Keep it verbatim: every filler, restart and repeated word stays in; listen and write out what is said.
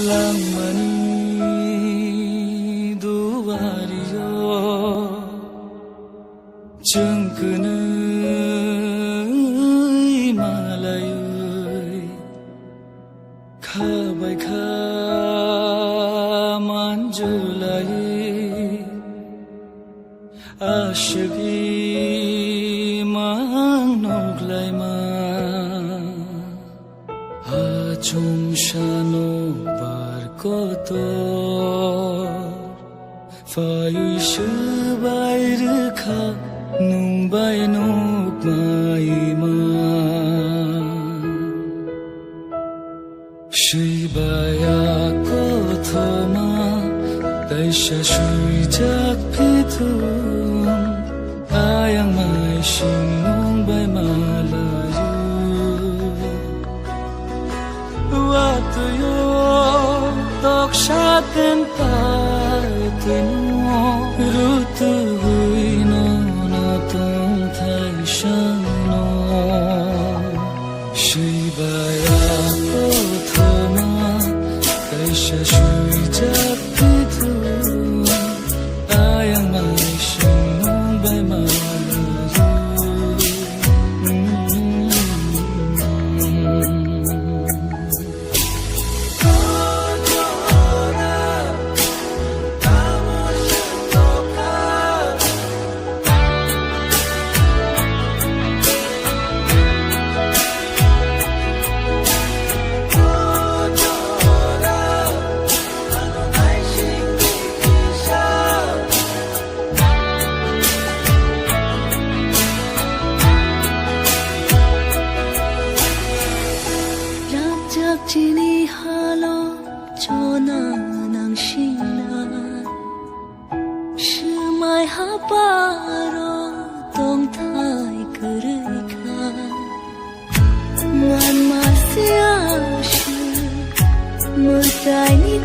Langmani duario chwng kwnwi malaiwi, kha bai kha manjulaiwi, aswk imang nuklaima. Achomsano bar kotor phaiwi swbai rwkha nwng bai nukmaima. Swibaya kothoma kaisa swijak phithung, ayang maising nwng bai malaio. Watwio toksa tentai twino rutugwi nono tongthai sano. Swibaya kothoma kaisa swijak phithung, ayang maising nwng bai malaio. Rajak chini halo chona nangsina, swmai haparo tongthai kwrwi kha. Manma se aswk mwtai ni